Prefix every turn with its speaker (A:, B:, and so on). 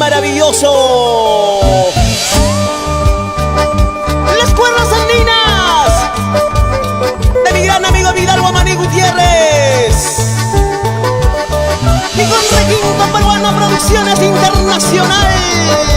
A: Maravilloso. Las cuerdas andinas de mi gran amigo Vidal Huamaní Gutiérrez. Y con Requinto Peruano Producciones Internacional.